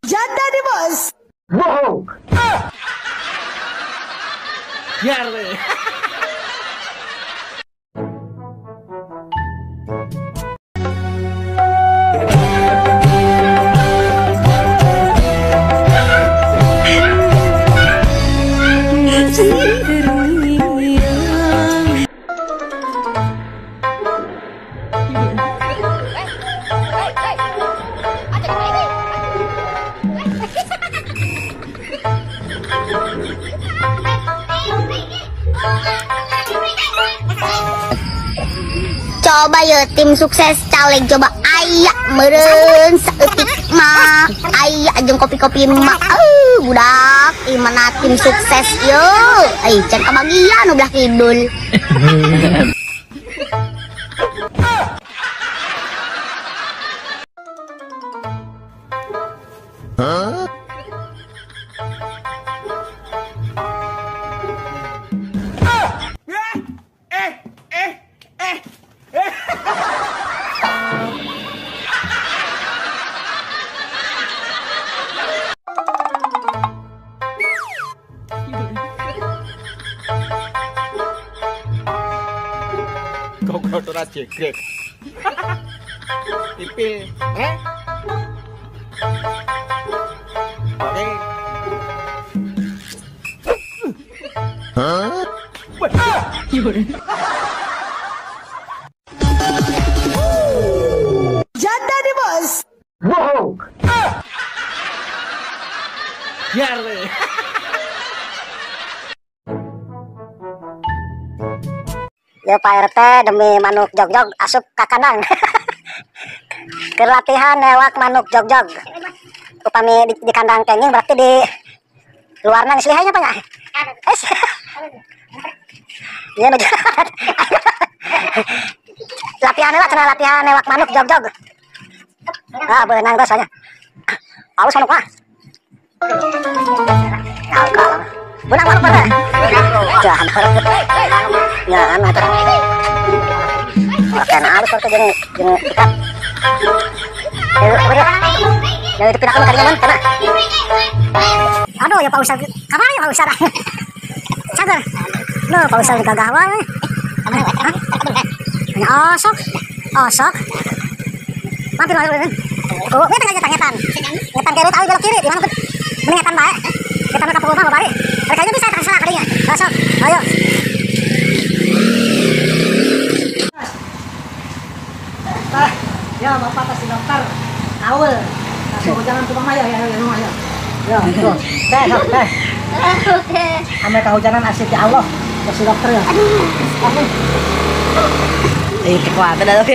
Janda nih bos. Wow. Biar. Coba ya tim sukses caleg coba ayak meren saeutik mah ayak jeung kopi-kopi mah budak imana tim sukses yo ai can kabagian nu belah kidul. Huh? Ora jegrek. Tipil, eh? Oke. Hah? Janda nih bos. Wow. Biar. Ya Pak RT demi manuk jogjog asup ka kandang. Keur latihan newak manuk jogjog. Upami di kandang kenging berarti di luarna geus lihaynya Pak nya. Iya nu latihan heula cenah latihan newak manuk jogjog. Ah beunang teh soalnya. Alus manuk mah. Kalem. Beunang manuk mah. Jangan. Nyahan atuh. Makan alus waktu jeung jeung ikat. Yang dipindahkan kadinya mun kana. Aduh ya Pak Ustaz. Kamana ya Pak Ustaz? Cager. Loh Pak Ustaz gagah wae. Hanya osok. Osok. Mampir wae. Oh, ngetan ngetan ngetan. Ngetan kiri tahu belok kiri di mana mending ngetan bae. Ngetan ka pukul mah bae. Mereka bisa terserah kadinya. Osok. Ayo. Ya bapak pasti dokter kaul langsung hujanan tuh mama ya ya ya ya ya tuh teh teh ame kahujanan asik ya Allah pasti dokter ya. Aduh. Ih, kuat dah.